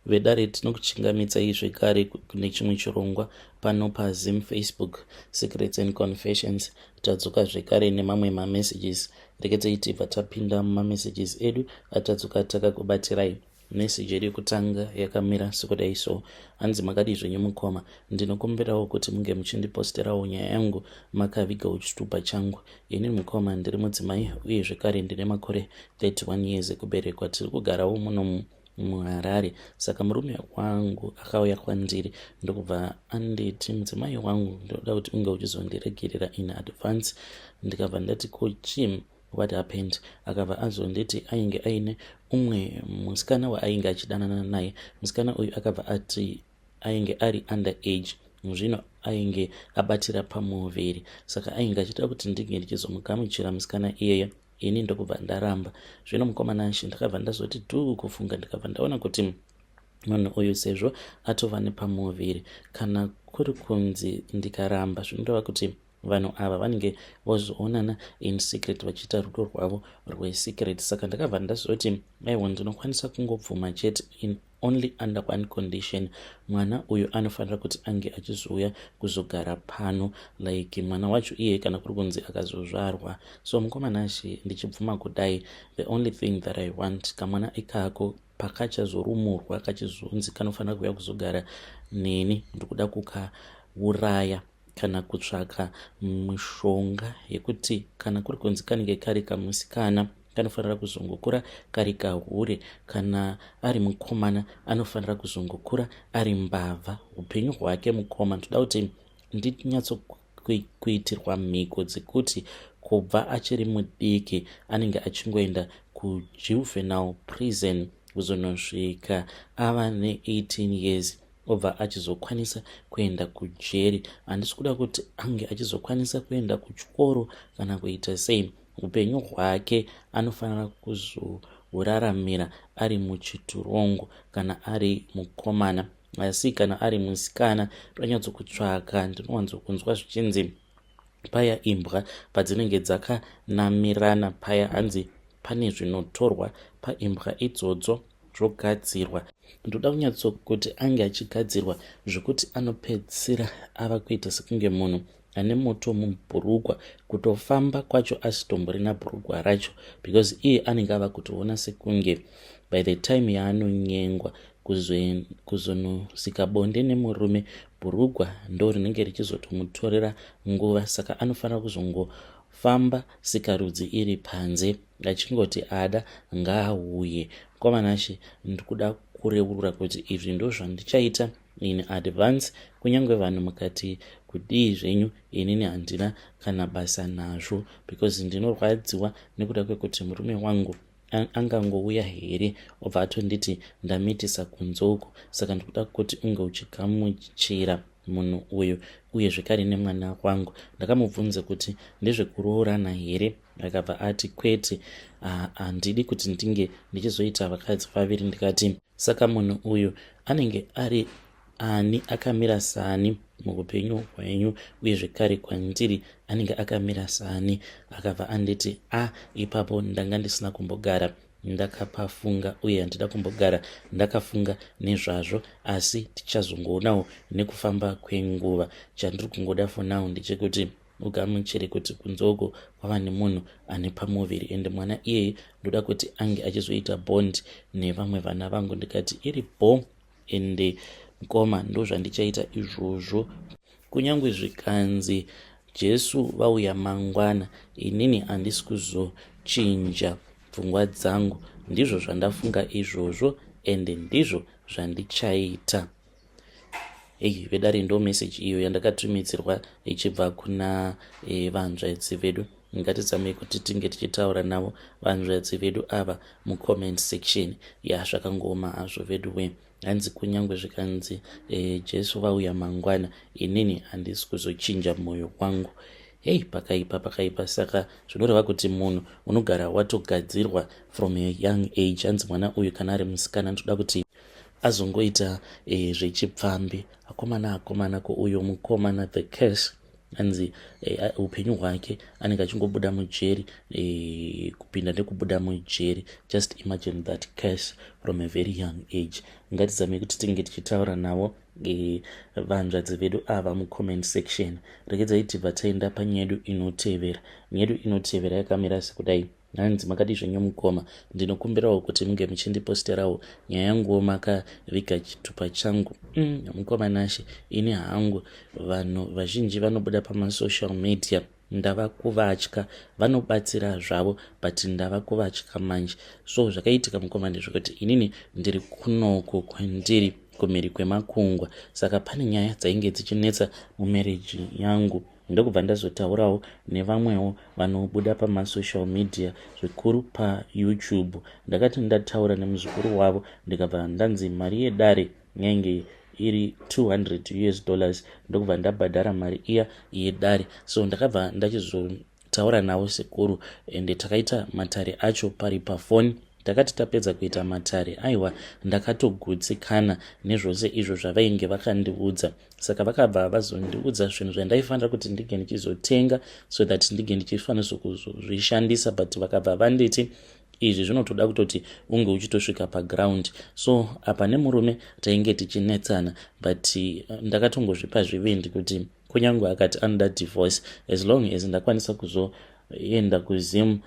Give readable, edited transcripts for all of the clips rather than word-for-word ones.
Vedare, tinokuchingamidzai zvekare kune chimwe chirongwa pano paZim Facebook Secrets and Confessions. Tadzoka zvekare nemamwe mamessages. Rekedzai tibva tapinda mumamessages edu atadzoka takakubatirai. Message yedu yekutanga yakamira sekudai so. Hanzi, "Makadii zvenyu mukoma? Ndinokumbirawo kuti munge muchindiposterawo nyaya yangu makavigawo chitupa changu. Ini mukoma ndiri mudzimai uye zvekare ndine makore 31 years ekuberekwa. Tiri kugarawo muno muHarare. Saka murume wangu akauya kwandiri ndokubva anditi, 'Mudzimai wangu, ndoda kuti unge uchizondiregerera in advance.' Ndikabva ndati, 'Ko chii, what happened?' Akabva azonditi ainge aine umwe musikana waainge achidanana naye. Musikana uyu akabva ati ainge ari under age, zvino ainge abatira pamuviri, saka ainge achida kuti ndinge ndichizomugamuchira musikana iyeye. Ini ndokubva ndaramba. Zvino mukoma Nashe, ndakabva ndazoti dhuu kufunga, ndikabva ndaona kuti munhu uyu sezvo atova nepamuviri, kana kuri kunzi ndikaramba, zvinoreva kuti vanhu ava vanenge vozoonana in secret vachiita rudo rwavo rwesecret. Saka ndakabva ndazoti, aiwa, ndinokwanisa kungobvuma chete in only under one condition: mwana uyu anofanira kuti ange achizouya kuzogara pano, like mwana wacho iye kana kuri kunzi akazozvarwa. So mukoma Nashe, ndichibvuma kudai, the only thing that I want, kamwana ikako pakachazorumurwa kachizonzi kanofanira kuuya kuzogara neni, ndikuda kukauraya kana kutsvaka mishonga yekuti kana kuri kunzi kanenge kari kamusikana, kanofanira kuzongokura kari kahure, kana ari mukomana anofanira kuzongokura ari mbavha upenyu hwake. Mukoma, ndoda kuti ndinyatsokuitirwa mhiko dzekuti kubva achiri mudiki anenge achingoenda kujuvenile prison kuzonosvika ava ne18 years, obva achizokwanisa kuenda kujeri. Handisi kuda kuti ange achizokwanisa kuenda kuchikoro kana kuita sei. Upenyu hwake anofanira kuzouraramira ari muchiturongo kana ari mukomana, asi kana ari musikana tonyatsokutsvaka. Ndinowanzokunzwa zvichinzi paya imbwa padzinenge dzakanamirana paya, hanzi pane zvinotorwa paimbwa idzodzo zvogadzirwa. Ndoda kunyatsokuti ange achigadzirwa zvekuti anopedzisira ava kuita sekunge munhu ane moto mubhurugwa, kutofamba kwacho asitomborina bhurugwa racho, because iye anenge ava kutoona sekunge by the time yaanonyengwa kuzonosika bonde nemurume, bhurugwa ndo rinenge richizotomutorera nguva. Saka anofanira kuzongofamba sikarudzi iri panze, achingoti ada ngaauye. Mukoma Nashe, ndikuda kureurura kuti izvi ndo zvandichaita in advance. Kunyange vanhu mukati kudii zvenyu, inini handina kana basa nazvo, because ndinorwadziwa nekuda kwekuti murume wangu angangouya here obva atonditi ndamitisa kunze uko. Saka ndikuda kuti unge uchigamuchira munhu uyu uye zvekare nemwana wangu." Ndakamubvunza kuti ndezvekuroorana here. Akabva ati, "Kwete, handidi kuti ndinge ndichizoita vakadzi vaviri." Ndikati, "Saka munhu uyu anenge ari ani, akamira sani muupenyu hwenyu, uye zvekare kwandiri anenge akamira sani?" Akabva anditi, "A, ipapo ndanga ndisina kumbogara ndakapafunga uye handida kumbogara ndakafunga nezvazvo, asi tichazongoonawo nekufamba kwenguva. Chandiri kungoda for now ndechekuti ugamuchire kuti kunze uko kwava nemunhu ane pamuviri, ende mwana iyeye ndoda kuti ange achizoita bond nevamwe vana vangu." Ndikati, "Iri bo, ende mukoma, ndo zvandichaita izvozvo. Kunyange zvikanzi Jesu vauya mangwana, inini handisi kuzochinja pfungwa dzangu. Ndizvo zvandafunga izvozvo, ende ndizvo zvandichaita." Hei vedare, ndo meseji iyo yandakatumidzirwa ichibva kuna vanzvadzi vedu. Ngatizamei kuti tinge tichitaura navo vanzvadzi vedu ava mucomment section. Ya, zvakangooma hazvo vedu we. Hanzi kunyange zvikanzi Jesu vauya mangwana, inini handisi kuzochinja mwoyo wangu. Hei, pakaipa, pakaipa. Saka zvinoreva kuti munhu unogara watogadzirwa from a young age. Hanzi mwana uyu kana ari musikana, ndoda kuti azongoita zvechipfambi. Akomana, akomana, ko uyo mukomana, the case. Anzi eh, upenyu hwake anenge achingobuda mujeri eh, kupinda nekubuda mujeri. Just imagine that curse from a very young age. Ngatizamei kuti tinge tichitaura navo eh, vanzvadzi vedu ava mucomment section. Regedzai tibva taenda panyedu inotevera. Nyedu inotevera yakamira sekudai. Hanzi makadii zvenyu mukoma, ndinokumbirawo kuti munge muchindiposterawo nyaya yanguwo makaviga chitupa changu. Mukoma Nashe, ini hangu vanhu vazhinji vanobuda pamasocial media ndava kuvatya. Vanobatsira zvavo but ndava kuvatya manje. So zvakaitika mukoma ndezvekuti inini ndiri kunoko kwandiri kumhiri kwemakungwa, saka pane nyaya dzainge dzichinetsa mumarriage yangu, ndokubva ndazotaurawo nevamwewo vanobuda pamasocial media, zvikuru paYouTube. Ndakati ndataura nemuzukuru wavo, ndikabva ndanzi mari yedare yainge iri 200 US dollars, ndokubva ndabhadhara mari iya yedare. So ndakabva ndachizotaura navo sekuru, ende takaita matare acho pari pafoni. Takati tapedza kuita matare, aiwa, ndakatogutsikana nezvose izvo zvavainge vakandiudza. Saka vakabva vazondiudza zvinhu zvandaifanira kuti ndinge ndichizotenga so that ndinge ndichifanisa kuzozvishandisa, but vakabva vanditi izvi zvinotoda kutoti unge uchitosvika paground. So apa nemurume tainge tichinetsana, but ndakatongozvipa zvivindi kuti kunyange akati anoda divorce, as long as ndakwanisa kuzoenda kuZim,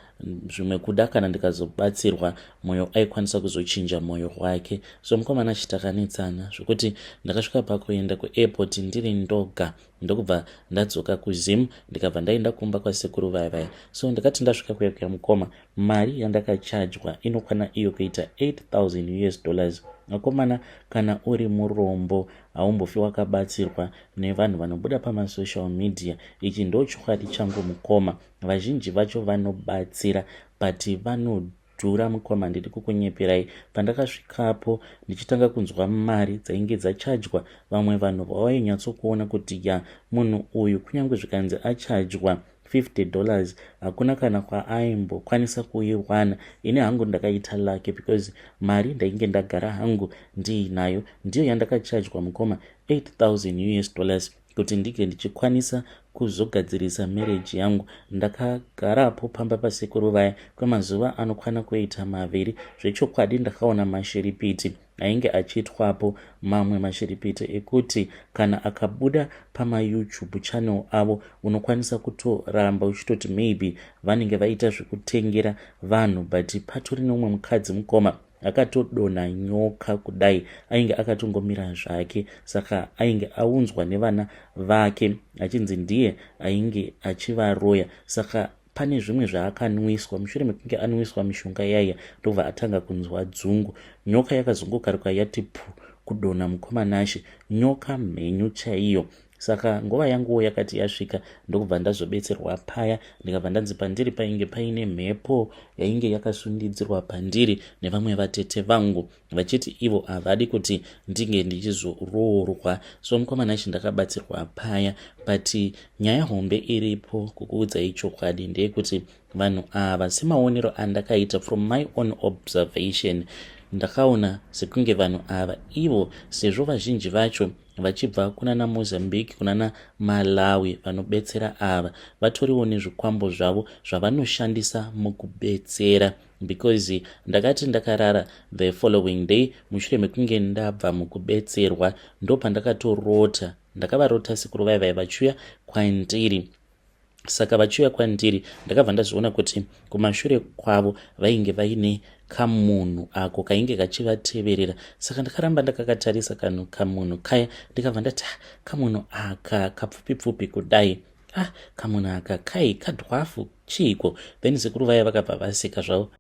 zvimwe kuda kana ndikazobatsirwa mwoyo, aikwanisa kuzochinja mwoyo wake. So mukomana chitakanetsana zvokuti ndakasvika pakuenda kuairport ndiri ndoga, ndokubva ndadzoka kuZim, ndikabva ndaenda kumba kwasekuru vaya vaya. So ndakati ndasvika kuya kuya mukoma, mari yandakachajwa inokwana iyo kuita 8000 US dollars. Akomana, kana uri murombo haumbofi wakabatsirwa nevanhu vanobuda pamasocial media. Ichi ndo chokwadi changu mukoma. Vazhinji vacho vanobatsira, but vanodhura mukoma, ndiri kukunyeperai. Pandakasvikapo ndichitanga kunzwa mari dzainge dzachajwa vamwe vanhu, vawainyatsokuona kuti ya, munhu uyu kunyange zvikanzi achajwa $50, hakuna kana kwaaimbokwanisa kuiwana. Ini hangu ndakaita lucky because mari ndainge ndagara hangu ndiinayo, ndiyo yandakachajwa mukoma, 8000 US dollars, kuti ndinge ndichikwanisa kuzogadzirisa marriage yangu. Ndakagarapo pamba pasekuru vaya kwemazuva anokwana kuita 2. Zvechokwadi ndakaona mashiripiti ainge achiitwapo, mamwe mashiripiti ekuti kana akabuda pamaYouTube channel avo unokwanisa kutoramba uchitoti maybe vanenge vaita zvekutengera vanhu, but patori neumwe mukadzi mukoma akatodonha nyoka kudai, ainge akatongomira zvake. Saka ainge aunzwa nevana vake achinzi ndiye ainge achivaroya. Saka pane zvimwe zvaakanwiswa. Mushure mekunge anwiswa mishonga yaiya, ndobva atanga kunzwa dzungu. Nyoka yakazongokaruka yati pu kudonha mukomanashe, nyoka mhenyu chaiyo. Saka nguva yanguwo yakati yasvika, ndokubva ndazobetserwa paya, ndikabva ndanzi pandiri painge paine mhepo yainge yakasundidzirwa pandiri nevamwe vatete vangu, vachiti ivo havadi kuti ndinge ndichizoroorwa. So mukomana chi ndakabatsirwa paya, but nyaya hombe iripo, kukuudzai chokwadi, ndeyekuti vanhu ava, semaonero andakaita, from my own observation, ndakaona sekunge vanhu ava ivo, sezvo vazhinji vacho vachibva kunana Mozambique, kunana Malawi, vanobetsera ava vatoriwo nezvikwambo zvavo zvavanoshandisa mukubetsera, because ndakati ndakarara the following day mushure mekunge ndabva mukubetserwa, ndopandakatorota. Ndakavarota sekuru vai vai vachiuya kwandiri. Saka vachiuya kwandiri, ndakabva ndazviona kuti kumashure kwavo vainge vaine kamunhu ako kainge kachivateverera. Saka ndakaramba ndakakatarisa kanhu kamunhu kaya, ndikabva ndati, ah, kamunhu aka kapfupi pfupi kudai, ah, kamunhu aka kai kadwafu chiiko? Then sekuru vaya vakabva vaseka zvavo,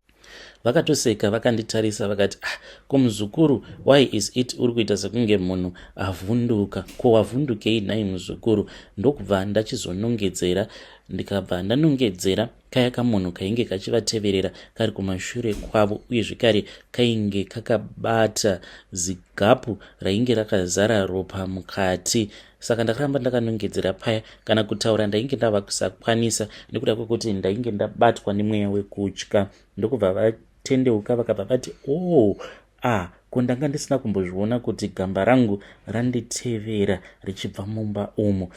vakatoseka vakanditarisa, vakati, ah, ko muzukuru, why is it uri kuita sekunge munhu avhunduka? Ko wavhundukei nhai muzukuru? Ndokubva ndachizonongedzera, ndikabva ndanongedzera kaya kamunhu kainge kachivateverera kari kumashure kwavo, uye zvekare kainge kakabata zigapu rainge rakazara ropa mukati. Saka ndakaramba ndakanongedzera paya, kana kutaura ndainge ndava kusakwanisa nekuda kwekuti ndainge ndabatwa nemweya wekutya. Ndokubva vatendeuka, vakabva vati, oh, ah, ko ndanga ndisina kumbozviona kuti gamba rangu randitevera richibva mumba umo.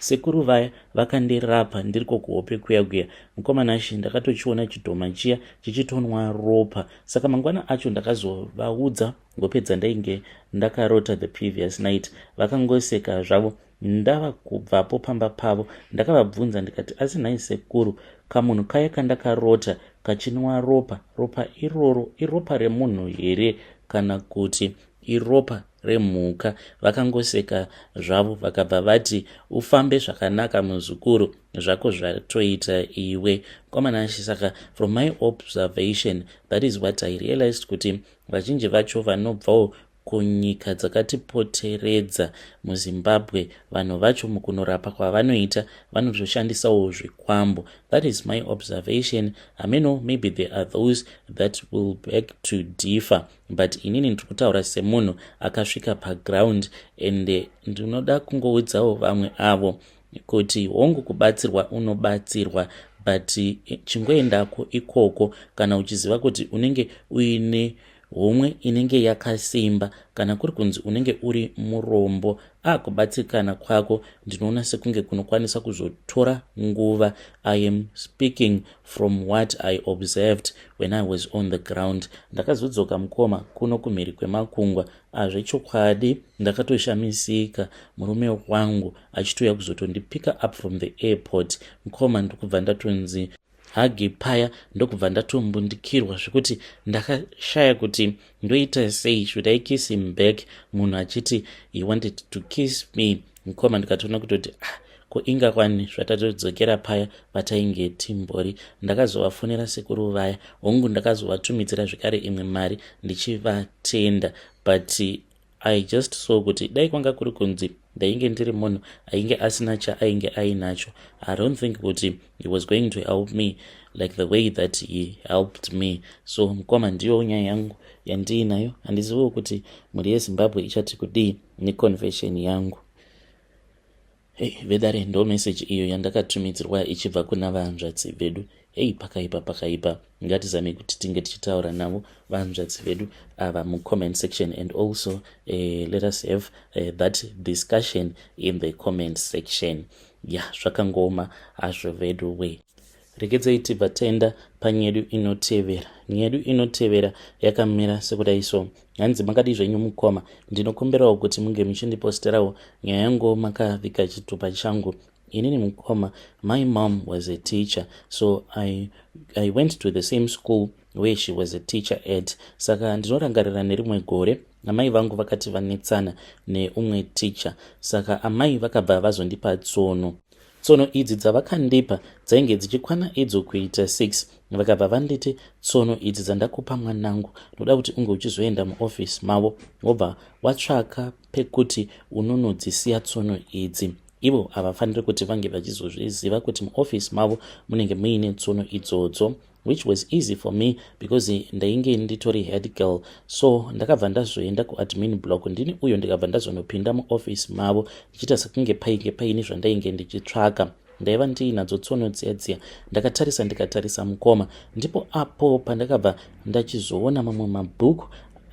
Sekuru vaya vakandirapa ndiriko kuhope kuya kuya. Mukoma Nashe, ndakatochiona chidhoma chiya chichitonwa ropa. Saka mangwana acho ndakazovaudza hope dzandainge ndakarota the previous night. Vakangoseka zvavo. Ndava kubvapo pamba pavo, ndakavabvunza ndikati, "Asi nhai sekuru, kamunhu kaya kandakarota kachinwa ropa, ropa iroro iropa remunhu here kana kuti iropa remhuka?" Vakangoseka zvavo, vakabva vati, "Ufambe zvakanaka muzukuru, zvako zvatoita iwe." Mukoma Nashe, saka from my observation, that is what I realized, kuti vazhinji vacho vanobvawo kunyika dzakatipoteredza muZimbabwe, vanhu vacho mukunorapa kwavanoita vanotoshandisawo zvikwambo. That is my observation. Hameno, maybe there are those that will beg to differ, but inini ndiri kutaura semunhu akasvika paground, and ndinoda kungoudzawo vamwe avo kuti hongu, kubatsirwa unobatsirwa, but chingoendako ikoko kana uchiziva kuti unenge uine homwe inenge yakasimba. Kana kuri kunzi unenge uri murombo, akubatsirikana kwako ndinoona sekunge kunokwanisa kuzotora nguva. I am speaking from what I observed when I was on the ground. Ndakazodzoka, mukoma, kuno kumhiri kwemakungwa. Azvechokwadi, ndakatoshamisika murume wangu achitouya kuzotondipicka up from the airport. Mukoma, ndokubva ndatonzi hug paya, ndokubva ndatombundikirwa zvekuti ndakashaya kuti ndoita sei. Should I kiss him back, munhu achiti he wanted to kiss me? Mukoma, ndikatoona kutoti, ah, ko inga kwani zvatatodzokera paya patainge timbori. Ndakazovafonera sekuru vaya. Hongu, ndakazovatumidzira zvekare imwe mari ndichivatenda, but I just saw kuti dai kwanga kuri kunzi ndainge ndiri munhu ainge asina chaainge ainacho, I don't think kuti he was going to help me like the way that he helped me. So mukoma, ndiyo nyaya yangu yandiinayo. Handiziviwo kuti mhuri yeZimbabwe ichati kudii neconfession yangu. Hey, vedare, ndo meseji iyo yandakatumidzirwa ichibva kuna vanzvadzi vedu. Hei, pakaipa, pakaipa. Ngatizame kuti tinge tichitaura navo vanzvadzi vedu ava mucomment section, and also let us have that discussion in the comment section. Ya, yeah, zvakangoma hazvo vedu we. Regedzai tibva taenda panyedu inotevera. Nyedu inotevera yakamira sekudai so. Hanzi, "Makadi zvenyu mukoma? Ndinokumbirawo kuti munge muchindiposterawo nyaya yangu makavika chitupa changu. Inini mukoma, my mom was a teacher, so I went to the same school where she was a teacher at. Saka ndinorangarira nerimwe gore amai vangu vakati vanetsana neumwe teacher, saka amai vakabva vazondipa tsono. Tsono idzi dzavakandipa dzainge dzichikwana idzo kuita 6. Vakabva vanditi, 'Tsono idzi dzandakupa mwanangu, ndoda kuti unge uchizoenda muofisi mavo, wobva watsvaka pekuti unonodzisiya tsono idzi. Ivo havafaniri kuti vange vachizozviziva kuti muofisi mavo munenge muine tsono idzodzo.' Which was easy for me because ndainge nditori head girl. So ndakabva ndazoenda kuadmin block ndini uyo, ndikabva ndazonopinda muofisi mavo ndichiita sekunge painge paine zvandainge ndichitsvaka. Ndaiva ndiinadzo tsono dziya dziya. Ndakatarisa, ndikatarisa mukoma, ndipo apo pandakabva ndachizoona mamwe mabhuku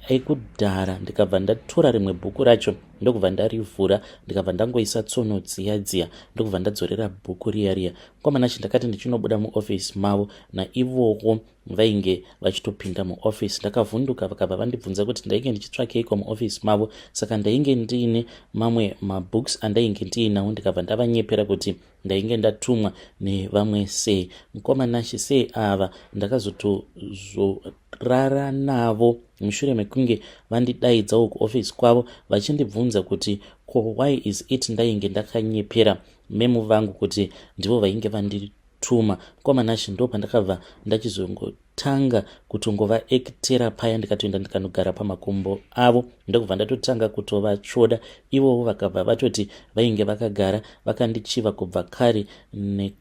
ekudhara. Ndikabva ndatora rimwe bhuku racho, ndokubva ndarivhura, ndikabva ndangoisa tsono dziya dziya, ndokubva ndadzorera bhuku riya riya. Mukoma Nashe, ndakati ndichinobuda muofisi mavo, naivowo vainge vachitopinda muofisi. Ndakavhunduka. Vakabva vandibvunza kuti ndainge ndichitsvakeiko muofisi mavo. Saka ndainge ndiine mamwe mabooks andainge ndiinawo, ndikabva ndavanyepera kuti ndainge ndatumwa nevamwe. Sei, mukoma Nashe, sei ava ndakazotozorara navo mushure mekunge vandidaidzawo kuofisi kwavo vachindibvunza kuti ko why is it ndainge ndakanyepera memu vangu kuti ndivo vainge vandituma. Mukoma Nashe, ndo pandakabva ndachizongotanga kutongovaekitera paya. Ndikatoenda, ndikanogara pamakumbo avo, ndokubva ndatotanga kutovatsvoda. Ivovo vakabva vatoti vainge vakagara vakandichiva kubva kare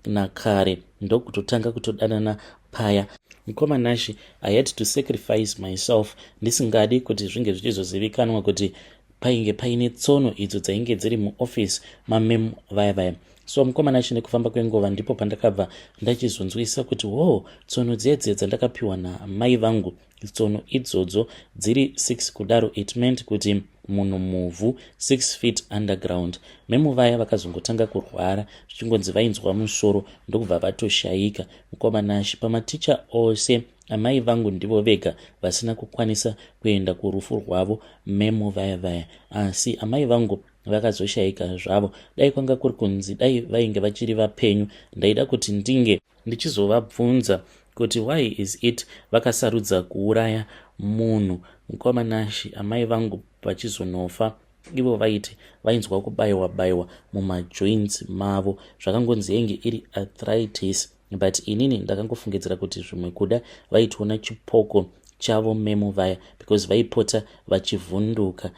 nakare, ndokutotanga kutodanana paya. Mukoma Nashe, I had to sacrifice myself ndisingadi kuti zvinge zvichizozivikanwa kuti painge paine tsono idzo dzainge dziri muofisi mamemu vaya vaya. So mukoma Nashe, nekufamba kwenguva ndipo pandakabva ndachizonzwisa kuti wo tsono dziya dziya dzandakapiwa namai vangu, tsono idzodzo dziri 6 kudaro, it meant kuti munhu muvhu 6 feet underground. Memo vaya vakazongotanga kurwara zvichingonzi vainzwa musoro ndokubva vatoshaika. Mukoma Nashy, pamaticha ose amai vangu ndivo vega vasina kukwanisa kuenda kurufu rwavo memo vaya vaya. Asi amai vangu vakazoshaika zvavo. Dai kwanga kuri kunzi dai vainge vachiri vapenyu ndaida kuti ndinge ndichizovabvunza kuti why is it vakasarudza kuuraya munhu. Mukoma Nashy, amai vangu vachizonofa ivo vaiti vainzwa kubayiwa bayiwa mumajoints mavo, zvakangonzi yainge iri arthritis, but inini ndakangofungidzira kuti zvimwe kuda vaitoona chipoko chavo memo vaya because vaipota vachivhunduka.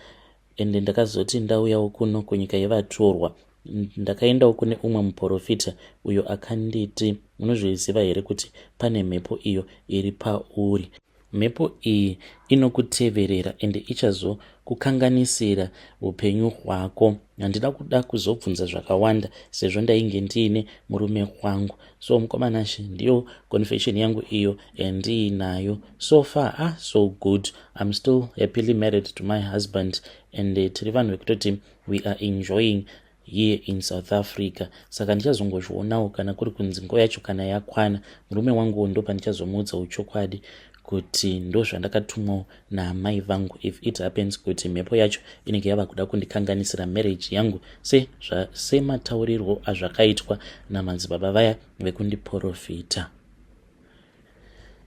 Ende ndakazoti ndauyawo kuno kunyika yevatorwa, ndakaendawo kune umwe muprofita uyo akanditi, unozviziva here kuti pane mhepo iyo iri pauri? Mhepo iyi inokuteverera ende ichazokukanganisira upenyu hwako. Handida kuda kuzobvunza zvakawanda sezvo ndainge ndiine murume wangu. So mukoma Nashe, ndiyo confession yangu iyo yandiinayo so far. Ah, so good, I'm still happily married to my husband and tiri vanhu vekutoti we are enjoying here in South Africa. Saka ndichazongozvionawo kana kuri kunzi nguva yacho kana yakwana, murume wanguwo ndo pandichazomuudza uchokwadi kuti ndo zvandakatumwawo naamai vangu, if it happens kuti mhepo yacho inenge yava kuda kundikanganisira marriage yangu semataurirwo azvakaitwa namadzibaba vaya vekundiprofita.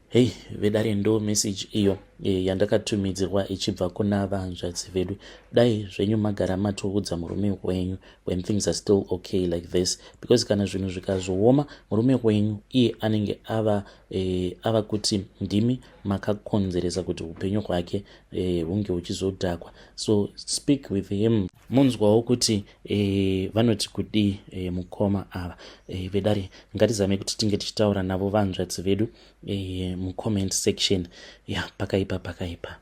Hei vedare, ndo message iyo yandakatumidzirwa ichibva kuna vanzvadzi vedu. Dai zvenyu magara matoudza murume wenyu when things are still okay like this, because kana zvinhu zvikazooma, murume wenyu iye anenge ava kuti ndimi makakonzeresa kuti upenyu hwake hunge huchizodhakwa. So speak with him, munzwawo kuti vanoti kudii mukoma ava. Vedare, ngatizame kuti tinge tichitaura navo vanzvadzi vedu mucomment section ya. Pakaipa, pakaipa.